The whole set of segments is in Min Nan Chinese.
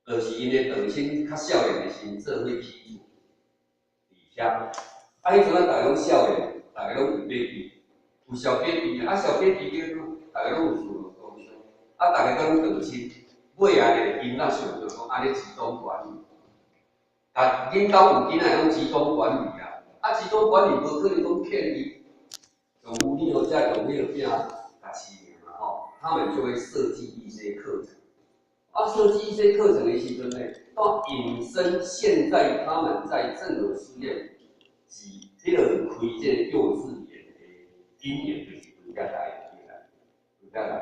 就是𪜶的父親較少年的時陣做伙起厝，佇遐。啊，彼陣啊，逐家攏少年，逐家攏有 baby，有小 baby，啊小 baby 叫做逐家攏有事共商，啊，逐家攏父親，尾仔咧，𪜶若想著講按呢集中管理，啊，恁兜有囡仔會講集中管理啊，啊集中管理無可能講騙伊，用有你或者用彼個囝共飼爾嘛吼，他們就會設計一些課程，啊設計一些課程的時陣呢，到引申現在他們在正和書院是彼個開這個幼稚園的因緣，就是佇遐來的來，佇遐來。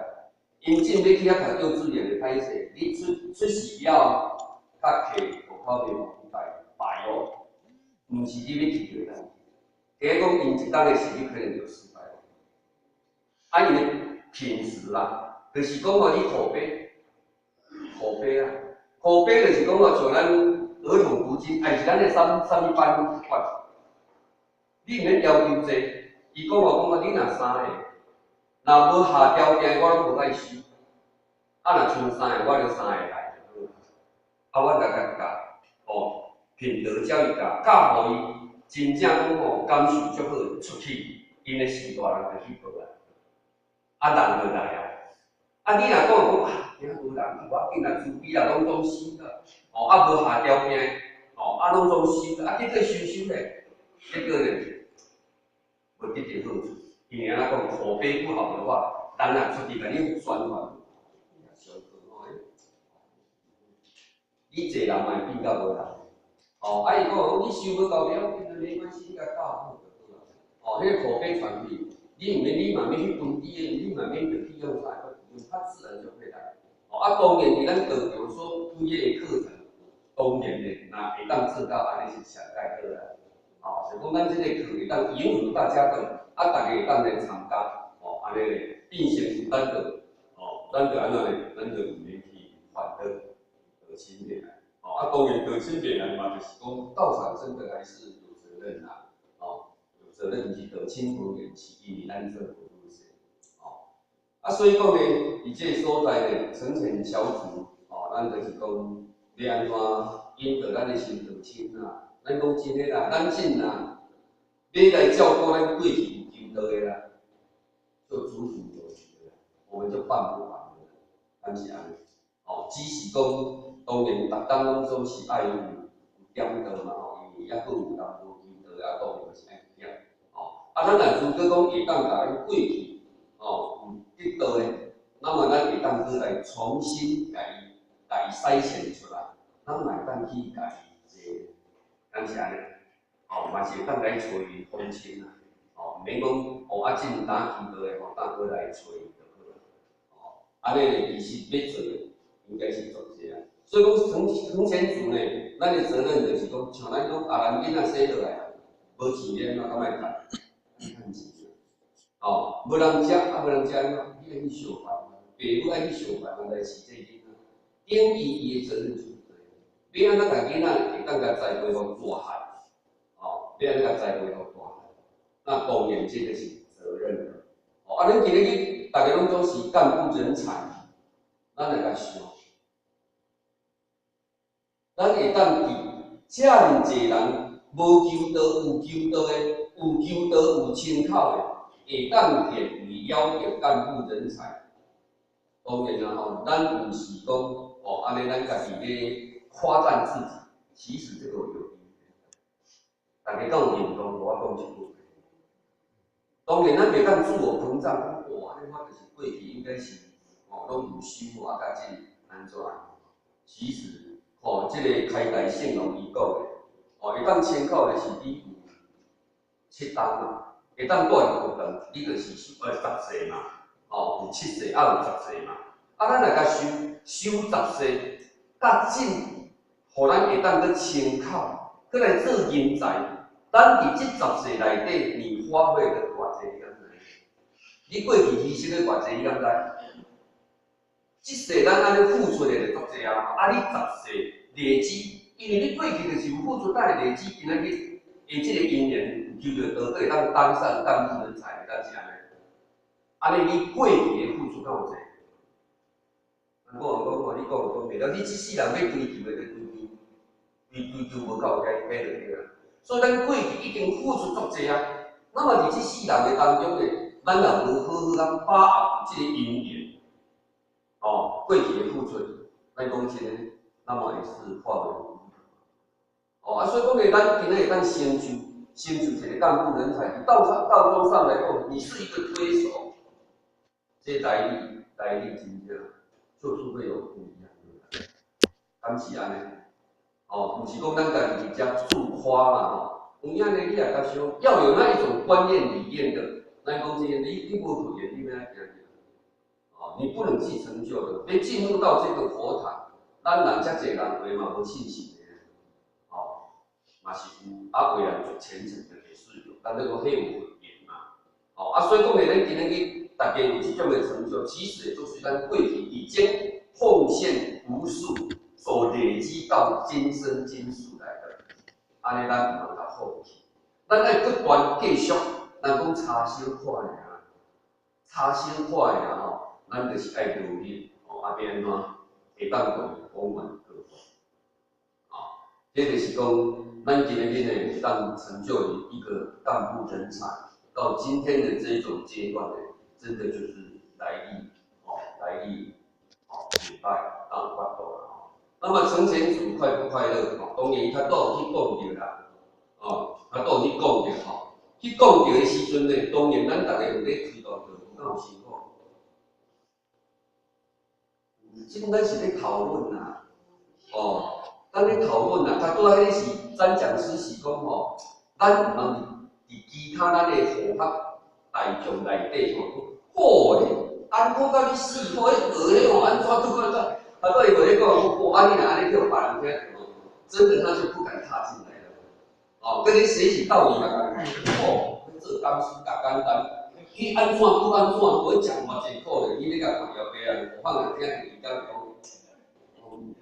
𪜶進欲去遐讀幼稚園的歹勢，你出世了後，較摕戶口簿予來擺哦，毋是你欲去就會當去。假講𪜶一當的時，你可能就失敗。啊，𪜶的品質啦，就是講吼，你口碑，口碑啊，口碑就是講吼，像咱兒童讀經，還是咱的啥啥物班攏共款。你毋免要求濟，伊講吼講啊，你若三個，若無下條件，我攏無愛收。啊，若賰三個，我就三個來就好。啊，我來共教，哦，品德教育教，教予伊真正講吼，感受足好，出去，𪜶的序大人就去報啊。啊，人就來啊。啊，你若講講啊，今無人，無要緊啦，慈悲啦，攏總收啦。哦，啊無下條件，哦，啊攏總收，啊結果收收咧，結果呢，無得到好處。因為按怎講，口碑不好的話，人若出去共你宣傳，上課吼，你濟人嘛會變甲無人。哦，啊伊講你收無夠了，沒關係，你共教好就好啊。哦，彼個口碑傳去，你毋免，你嘛免去分啲的，你嘛免去用啥，他自然就會來。哦，啊，當然佇咱道場所推的課程，當然的，若會當做到按呢是上蓋好啦。哦，就講咱這個課會當迎合大家的，啊，逐家會當來參加，哦，按呢咧變成咱就，哦，咱就按怎咧，咱就毋免去煩惱道親袂來。哦，啊，當然道親袂來嘛，就是講道場真的還是有責任啦，哦，有責任是道親無緣，是因為咱做無好勢，哦，啊，所以講呢，佇這個所在呢，誠虔小組，哦，咱就是講欲按怎引導咱的新道親啊，咱講真的啦，咱進啦，欲來照顧咱過去有求道的啦，就足足有餘啦，我們就辦不完的，咱是按呢，哦，只是講。當然，逐工攏總是愛有點道嘛吼，因為猶閣有人無求道，啊，當然是愛點，哦。啊，咱若如果講會當共𪜶過去，哦，有得道的，那麼咱會當閣來重新共伊篩選出來，咱嘛會當去共伊這個，敢是按呢？哦，嘛是會當來揣封親啊，哦，毋免講哦，啊，這毋當求道的吼，當閣來揣就好啦，哦，按呢咧，其實欲做的應該是做這啊。所以講，誠虔組呢，咱的責任就是講，像咱講啊，咱囡仔生落來，無錢咧，怎敢愛趁？趁錢哦，無人食，啊無人食，你愛去相還，爸母愛去相還，來飼這囡仔，等於伊的責任就是這樣。欲按怎共囡仔會當共栽培予大漢，哦，欲按怎共栽培予大漢，那當然這個是責任。哦，啊，咱今日去，逐家攏總是幹部人才，咱來共想。咱會當佇遮爾濟人無求道、有求道的、有求道有親口的，會當列為了得幹部人才。當然啦吼，咱毋是講哦，按呢咱家己咧誇讚自己，其實這個有。逐家敢有認同我講這句話？當然，咱袂當自我膨脹，哇，按呢我就是過去應該是哦，攏有修啊，甲這按怎？其實。吼，這個開大聖王伊講的，哦，會當親口的是你有7冬嘛，會當住佇佛堂，你就是修10世嘛，哦，有7世，也有10世嘛。啊，咱若共修修10世，甲進，予咱會當閣親口，閣來做人才。咱佇這10世內底，你發揮的偌濟，你敢知？你過去犧牲的偌濟，你敢知？這世咱按呢付出的就足濟啊，啊，你10世累積，因為你過去就是有付出，才會累積，今仔日的這個因緣，有求著道，閣會當當上幹部人才，敢是按呢？按呢你過去的付出敢有濟？我講講，你講講袂了，你這世人欲追求的，追求，追追求無夠，該買就對啦。所以咱過去已經付出足濟啊。那麼佇這世人的當中呢，咱若無好好啊把握這個因緣，哦，過去的付出，咱講真的，那麼會是化為烏有。哦，啊，所以講呢，咱今仔會當成就成就一個幹部人才，佇道上道中上來講，你是一個推手，這來歷來歷真正就是會有不一樣的，敢是按呢？哦，毋是講咱家己佇遮自誇嘛吼。有影呢，你也較想要有那一種觀念理念的，咱講真，你無慧眼，你欲按怎行？哦，你不能去成就的，欲進入到這個佛壇，咱人遮濟人話嘛無信心的，哦，嘛是有，啊，有人做虔誠的也是有，但這個彼有慧緣嘛，哦，啊，所以講呢，咱今日去大家有這種的成就，其實也就是咱過去已經奉獻無數，所累積到今生今世來的，按呢咱毋通共放棄，咱愛不斷繼續，咱講差小可爾，差小可爾吼，咱就是愛努力，哦，啊，欲按怎會當講講完各方，哦，這就是講，咱今日呢會當成就一個幹部人才，到今天的這種階段呢，真的就是來歷，哦，來歷，哦，禮拜到法度啦，吼。那麼陳前主快不快樂？哦，當然他都有去講著啦，哦，他都有去講著吼。去講著的時陣呢，當然咱逐家有咧推動著，有敢有辛苦？這個咱是咧討論啦，哦，咱咧討論啦，他拄仔彼是咱講師是講吼，咱毋通佇其他咱的護法大眾內底吼，好咧，艱苦到欲死，吼，彼學咧吼，按怎拄按怎，啊，閣伊無咧講，哦，啊，你若按呢叫別人聽著吼，真的他就不敢踏進來了。哦，佮你學習道理嘛仝，哦，欲做講師較簡單，去按怎拄按怎，無講偌濟苦咧，你欲共看後壁人，護法人聽著伊敢會講，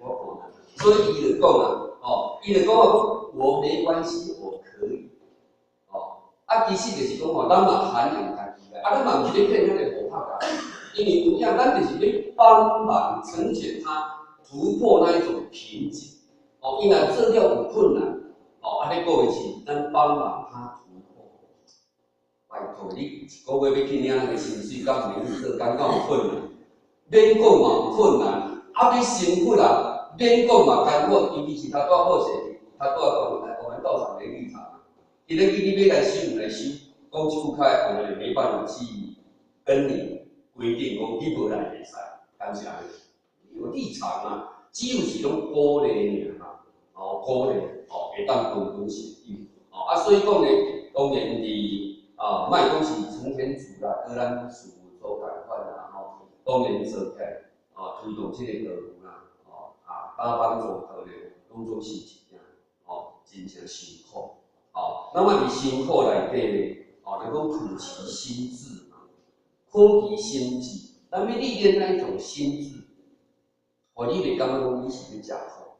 我看，所以伊就講啊，哦，伊就講啊，講我沒關係，我可以，哦，啊，其實就是講吼，咱嘛涵養家己啦，啊，咱嘛毋是咧騙彼个護法啊，因為有影，咱就是咧幫忙成全他突破那一種瓶頸，哦，伊若做了有困難，哦，按呢個月是咱幫忙他突破。拜託你一個月欲去領那個薪水，敢毋免去做工，敢有困難？免講嘛有困難，啊，欲成佛啊，免講嘛艱苦，尤其是頭拄仔好勢，頭拄仔講來，我們道場的立場啊，今日你欲來修毋來修，講這句較我們也沒辦法去跟你規定講你無來袂使，敢是按呢？有立場嘛，只有是攏鼓勵爾嘛，哦，鼓勵，哦，會當共同協議，哦，啊，所以講呢，當然佇啊，莫講是陳田主啦，佮咱事務所仝款啦，吼，當然做起來，啊，推動這個道務啦，哦，啊，打幫做課咧，攏總是一件，哦，真正辛苦，哦，那麼佇辛苦內底呢，哦，人講苦其心志嘛，苦其心志，咱欲歷練那一種心智，予你袂感覺講你是咧食苦，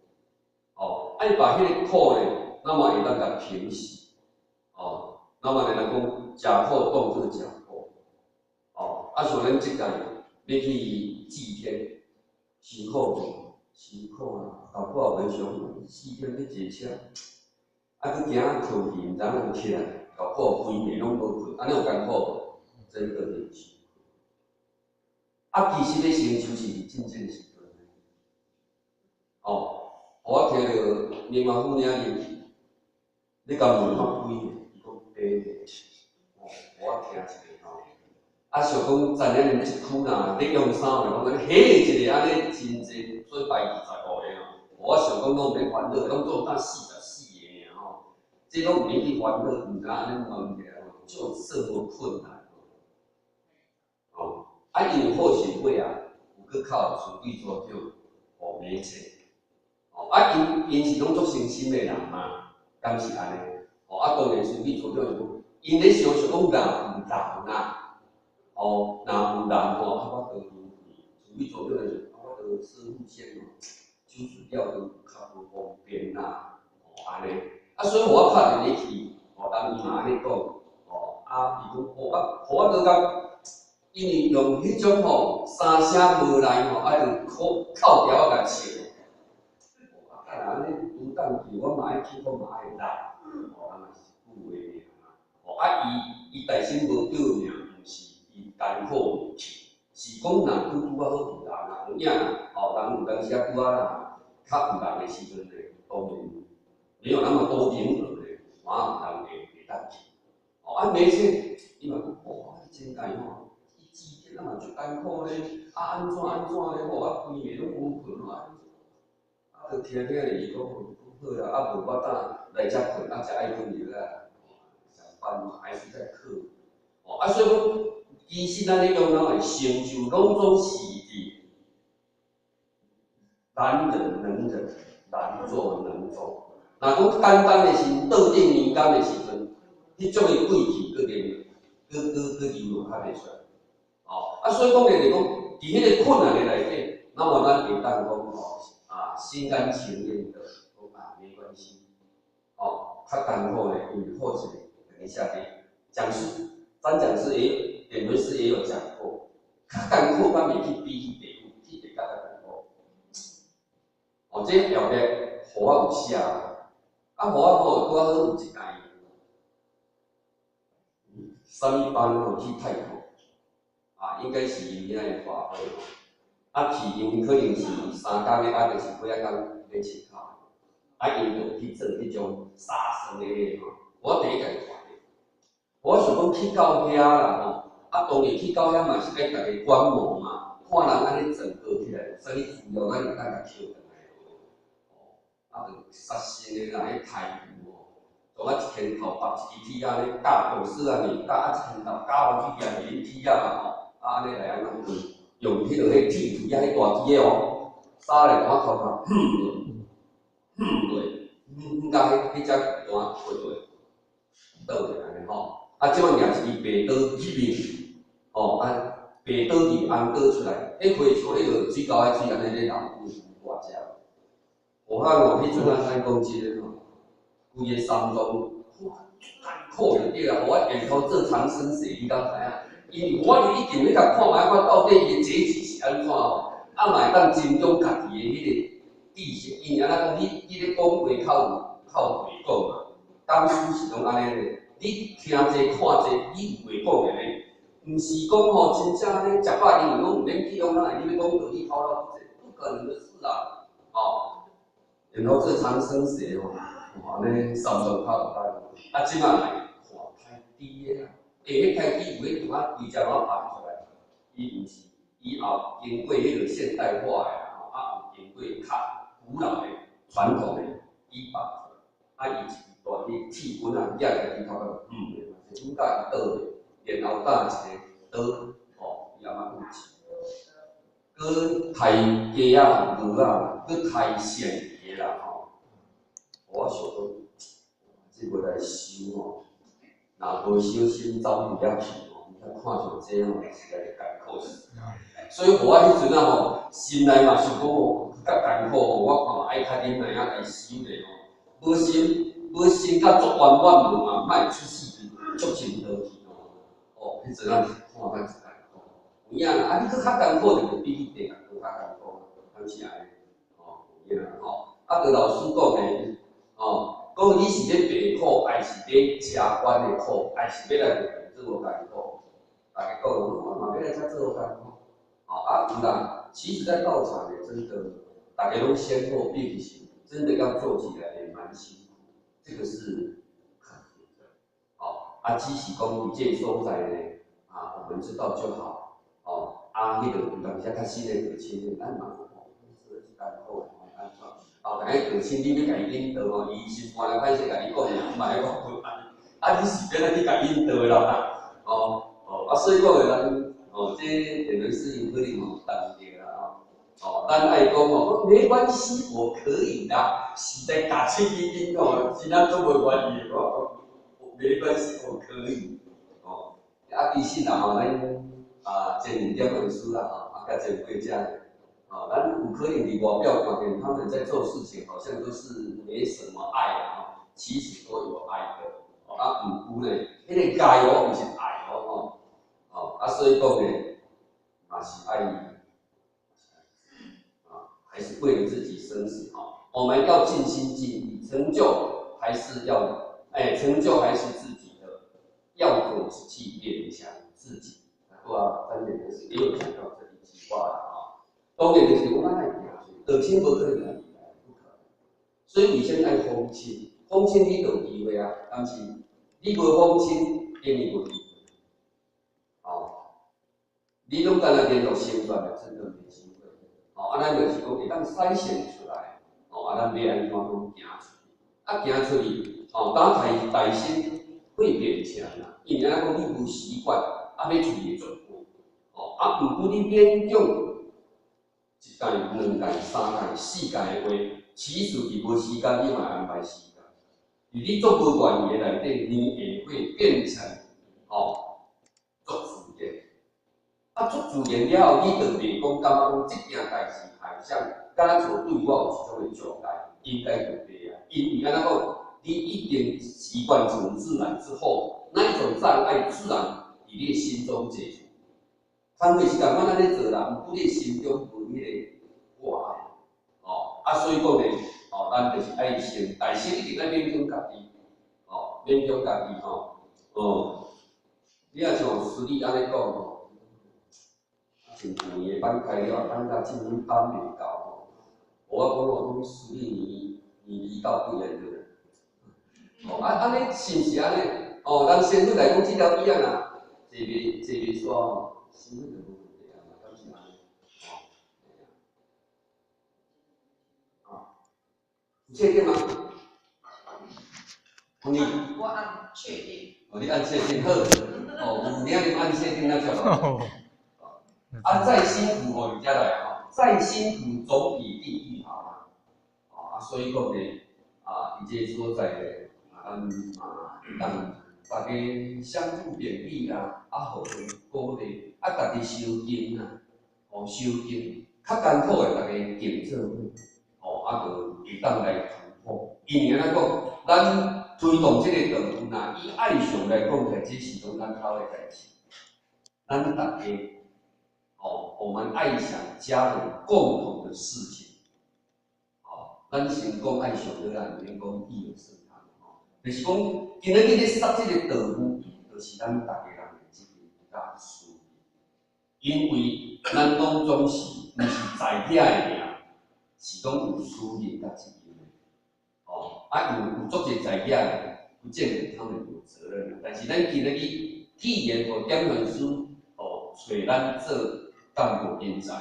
哦，愛把彼个苦呢，那麼會當共平息，哦，那麼呢，人講食苦當做食補，哦，啊，像咱這屆欲去祭天，辛苦無？辛苦啊，豆腐也袂上，4點欲坐車，啊，閣驚睏去，毋知影起來，搞不好規暝攏無睏，按呢有艱苦無？真的很辛苦。啊，其實欲成就是佇真正時陣。哦，我聽著另外婦女入去，你共問法幾個？伊講八個。哦，我聽一個吼。啊，想講知影恁這區若咧用啥話，講按呢彼一个按呢真濟，所以排25個吼。我想講攏毋免煩惱，攏總當44個爾吼。這攏毋免去煩惱，毋知按呢問起來吼，就這麼困難。哦，啊，因為好勢尾啊，有閣靠村委組長黃美冊。哦，啊，𪜶𪜶是攏足誠心的人嘛，敢是按呢？哦，啊，當然村委組長就講，𪜶咧想想講若有人啊，哦，若有人吼，啊，我都村委組長就啊，我都師傅先哦，手術了都較無方便啦，哦，按呢，啊，所以我拍電話去，哦，人伊嘛按呢講，哦，啊，伊講，哦，啊，予我閣較因為用彼種吼三聲無來吼，啊就扣扣條仔共穿。啊，若按呢拄當去，我嘛愛去，我嘛愛來，吼，啊嘛是一句話爾啦。吼，啊伊伊大聲無叫名，毋是伊艱苦無去，是講若拄拄仔好有人啊，有影吼，人有當時啊拄仔啦，較有人的時陣咧，當然沒有那麼多名額咧，嘛有人會會當去。哦，啊沒錯，伊嘛講，哦，真濟吼，伊之前啊嘛足艱苦咧，啊按怎按怎咧吼，啊規暝攏無睏吼，啊，啊就聽聽咧，伊講好啦，啊無我等來遮睏，啊食愛睏就啦，上班嘛還是在課。哦，啊所以講，其實咱咧用腦的成就，攏總是佇難忍能忍，難做能做。若講簡單的時，倒轉年工的時陣，彼種的貴氣閣連，閣閣閣流露較袂出來。哦，啊，所以講咧，就講，佇彼個困難的內底，那麼咱會當講吼，啊，心甘情願的，講啊，沒關係，哦，較艱苦咧，因為好一個，等一下咧，講師，張講師也有，點輪師也有講過，較艱苦，敢袂去比去地獄，去地獄較艱苦。哦，這後壁，予我有寫，啊，予我吼拄仔好有一屆，啥物班吼去泰國，啊，應該是𪜶遐的法會吼，啊去因為可能是3工的，啊就是幾仔工欲切口，啊𪜶就去做彼種殺生的彼個吼，我第一擺看著，我想講去到遐啦吼，啊當然去到遐嘛是愛逐家觀摩嘛，看人按呢整合起來，啥物資料咱會當共抾轉來，哦，啊就殺生的啦，彼刣牛吼，從啊一牽頭拔一支鐵仔咧，絞毒死啊爾，絞啊一牽頭絞落去舉佇鐵仔嘛吼，啊按呢來按怎用，用彼個彼鐵錘仔彼大支的哦，沙來從頭殼，哼落，哼落，哼哼甲彼彼只段割落，倒落按呢吼，啊這擺舉一支白刀入去，吼啊白刀入紅刀出來，彼花像彼個水溝的水按呢咧流，有大隻。我看吼，彼陣啊，咱講真的吼，規個山莊，哇，艱苦就對啦，予我沿途做長生死，你敢知影？因為我就一定欲共看覓，看到底伊的結局是按怎吼，啊嘛會當尊重家己的彼個知識，因為按怎講，你咧講話較有較有話講嘛，講師是攏按呢咧，你聽者看者，你有話講的咧，毋是講吼真正按呢食飽因為攏毋免去用哪會，你欲講道理滔滔不絕，不可能的事啊，哦。然後這長生學吼，按呢三莊較有單，啊，這擺來看刣豬的啦，欸，彼刣豬有彼段仔規只仔拔出來，伊毋是，伊也有經過彼個現代化的啦，吼，啊有經過較古老的傳統的伊拔出來，啊伊一支大彼鐵棍仔舉起來頭殼，嗯，是阮甲伊倒咧，然後搭一個刀，吼，伊阿媽有刺，閣刣雞仔、鵝仔，閣刣鱔魚啦吼，我想講，這欲來修吼，若無小心走佇遐去吼，你看像這吼，實在是艱苦死。所以予我彼陣啊吼，心內嘛想講吼，較艱苦吼，我看嘛愛較忍耐仔來修咧吼，無心無心甲足圓滿無嘛，莫出世足深落去吼。哦，彼陣啊看較真艱苦，有影啦，啊你閣較艱苦就比去地獄閣較艱苦，敢是按呢？哦，有影吼。啊，就老師講的，哦，講你是咧白苦，還是咧車關的苦，還是欲來做無艱苦？大家講，我嘛欲來遮做無艱苦。哦，啊有啦，其實在道場咧，真的，大家攏先後並行，真的要做起來也蠻辛苦，這個是肯定的。哦，啊，只是講佇這個所在呢，啊，我們知道就好。哦，啊，彼個有當時較新的道親，咱嘛哦，這是艱苦的，按怎？哦，逐个道親，你欲共伊引導吼，伊是半來歹勢共你講爾，嘛愛講啊，你是欲按怎去共引導啦？哦哦，啊，所以講的咱，哦，這電輪師有可能吼當著啦吼，哦，咱愛講吼，沒關係，我可以的，實在夾七斤斤吼，真正足無願意的，我講沒關係，我可以，哦，啊，其實啦吼，咱啊，前面點輪師啦吼，啊，佮前輩者。啊，咱有可能佇外表看見他們在做事情，好像都是沒什麼愛啊，其實都有愛的。啊，毋過呢，彼個愛哦，毋是愛哦，吼，哦，啊，所以講呢，嘛是愛，啊，還是為了自己生死吼。我們要盡心盡力，成就還是要，成就還是自己的，要走之氣勉強自己。對啊，咱這個是也有講到這一句話啦，吼。當然就是講咱愛行出，道親無可能來，不可能。所以為啥物愛訪親？訪親你就有機會啊，但是你無訪親，等於無機會。哦，你攏干焦連續生出來，真的沒機會。哦，啊，咱就是講會當篩選出來，哦，啊，咱欲按怎講行出去？啊，行出去，哦，當大大心會變強啦，因為按怎講你無習慣，啊，欲出去會足過，哦，啊，毋過你勉強一屆、兩屆、三屆、四屆的話，其實佇無時間，你嘛會安排時間。佇你足無願意的內底，你也會變成哦，足自然。啊，足自然了後，你就袂講感覺講這件代誌好像敢若像對我有一種的障礙，應該就袂啊。因為按怎講，你一經習慣成自然之後，那一種障礙自然佇你的心中解除。工課是共款按呢做啦，毋過你心中無彼個掛礙，哦，啊，所以講呢，哦，咱就是愛先，大先一定愛勉強家己，哦，勉強家己吼，哦，你若像師弟按呢講吼，像舊年的班開了，等到這阮班袂到吼，我講哦，講師弟你離到貴來對。哦，啊，按呢是毋是按呢？哦，人先輩來講，這條椅仔若坐袂坐袂煞吼，身份就無問題啊嘛，敢是按呢？哦，啊，有確定嗎？你我按確定。哦，你按確定好。哦，有領你按確定那就好。啊，再辛苦哦，你才來吼，再辛苦總比地獄好嘛。哦，啊，所以講呢，啊，佇這個所在咧，啊，咱嘛會當大家相互勉勵啦，啊，互相鼓勵，啊，家己修經啊，哦，修經，較艱苦的，大家經做伙，哦，啊，就會當來突破。因為按怎講，咱推動這個道運啊，以愛上來講起來，這是攏咱頭的代誌。咱大家，哦，我們愛上家人共同的事情，哦，咱先講愛上好啦，毋免講一二三吼，就是講今仔日咧殺這個道運，就是咱逐家人的責任佮使命。因為咱攏總是毋是在遐的爾，是講有使命佮責任的。哦，啊有足濟在遐的，不見得他們有責任。但是咱今仔日既然予點傳師哦揣咱做幹部人才，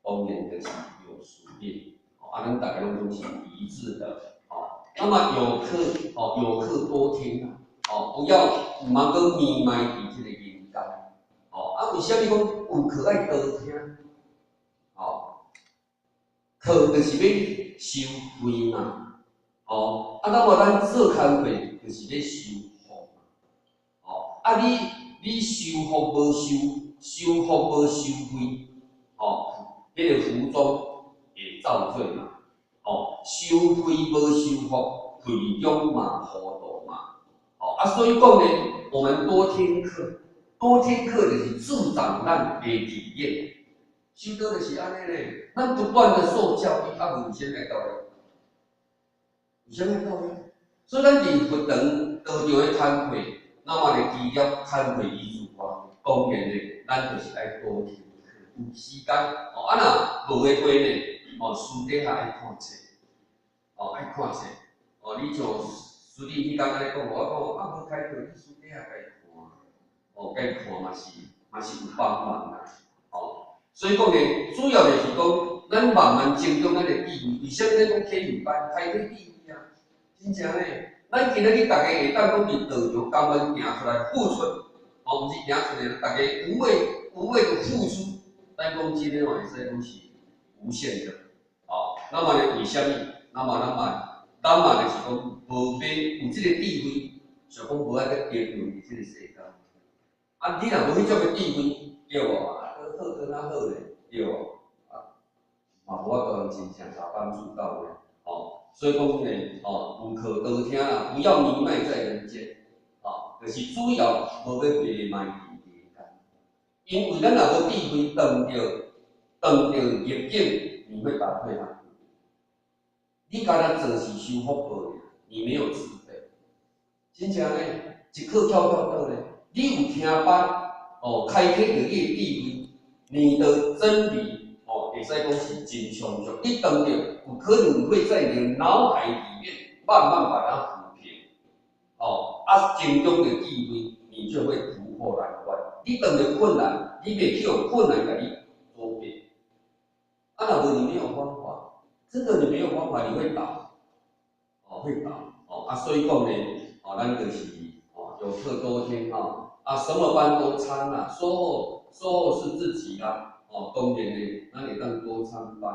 當然就是有使命。哦，啊，咱逐家攏總是一致的。哦，那麼有課哦，有課多聽啊。哦，不要毋通閣迷迷佇這個人間。哦，啊，為啥物講有課愛多聽？哦，課就是欲修慧嘛。哦，啊，那麼咱做工課就是咧修福嘛。哦，啊你修福無修，修福無修慧，哦，彼個福中會造罪嘛。哦，修慧無修福，慧中嘛糊塗嘛。哦，啊，所以講呢，我們多聽課，多聽課就是助長咱的體驗。修道就是按呢咧，咱不斷的受教育，啊，無為啥物愛到咧？為啥物愛到咧？所以咱佇佛堂道場的工課，那麼咧除了工課以外，當然咧，咱就是愛多聽課，有時間哦。啊，若無的話呢，哦，私底下愛看冊，哦，愛看冊，哦，你像師弟彼工按呢講，我講啊，無開課，你私底下家看，哦，家看嘛是有幫忙啦，哦，所以講呢，主要就是講，咱慢慢增長咱的智慧。為啥物咱講啟明班開啟智慧啊？真正呢，咱今仔日逐家會當講佇道場甘願行出來付出，哦，毋是行出來，逐家無畏無畏的付出，咱講真的話會使講是無限的，哦。那麼呢，為啥物？那麼咱嘛就是講無欲有這個智慧，想講無愛閣停留佇這個世間。啊，你若無彼種的智慧，對無？啊，好閣哪好咧，對無？啊，嘛無法度真正會幫助到咧，哦。所以講呢，哦，有課多聽啦，不要迷茫在人間，哦，就是主要無欲迷茫佇人間。因為咱若無智慧，當著逆境，你會打退堂鼓。你敢若做是修福報爾，你沒有智慧。真正呢，一刻翹翹倒咧，你有聽班哦，開啟著你的智慧，你的真理哦，會使講是真充足。你當著有可能會在你的腦海裡面慢慢把它撫平，哦，啊，增長著智慧，你就會突破難關。你當著困難，你袂去予困難共你阻變。啊，若無你沒有方法，真的你沒有方法，你會倒，哦，會倒，哦，啊，所以講呢，哦，咱就是哦，有課多聽吼，啊，什麼班都參啦，收穫收穫是自己啦，哦，當然呢，咱會當多參班，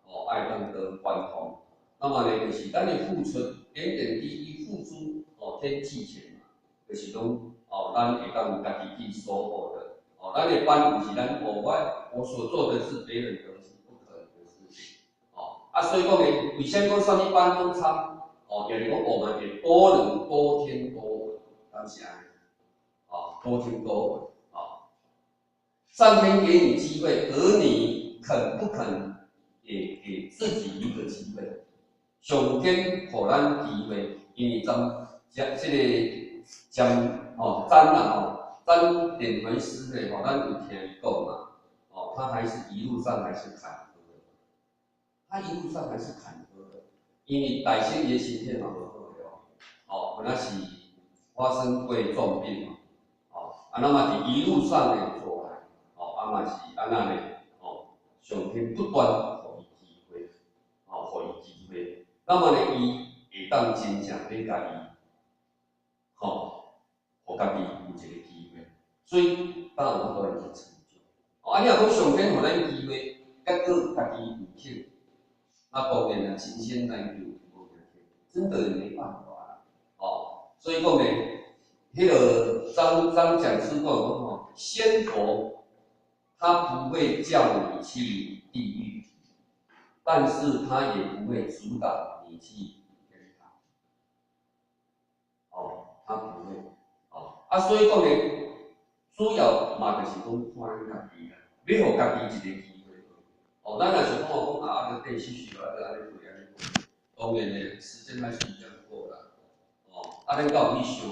哦，愛當多觀看。那麼呢，就是咱的付出，點點滴滴付出，哦，天際錢嘛，就是講，哦，咱會當家己去收穫的，哦，咱的班毋是咱，哦，我所做的是別人得是不可能的事情，哦，啊，所以講呢，為啥物講啥物班攏參？哦，就是講我們會多能多聽多聞，敢是按呢？哦，多聽多聞，哦，上天給你機會，而你肯不肯也給自己一個機會？上天予咱機會，因為咱這這個江哦詹啦吼，詹典懷師呢吼，咱有聽伊講嘛，哦，他還是一路上還是坎坷的，他一路上還是坎坷的，因為大細伊的身體嘛無好的哦，哦，有那是發生過重病嘛，哦，啊，那麼佇一路上呢走來，哦，啊嘛是按怎呢，哦，上天不斷予伊機會，哦，予伊機會，那麼呢，伊會當真正欲共伊，吼，予家己有一個機會，所以當有法度來去成就。哦，啊，你若講上天予咱機會，結果家己毋肯，那當然啊，神仙難求，無真的也沒辦法啦。哦，所以講呢，彼個張講師講講吼，仙佛他不會叫你去地獄，但是他也不會阻擋你去天堂。哦，他不會。哦，啊，所以講呢，主要嘛就是講看咱家己啦，欲予家己一個機會。哦，咱若是講講啊，啊，個電視續啊，按呢過按呢過，當然呢，時間還是一樣過啦。哦，啊，咱敢有去想？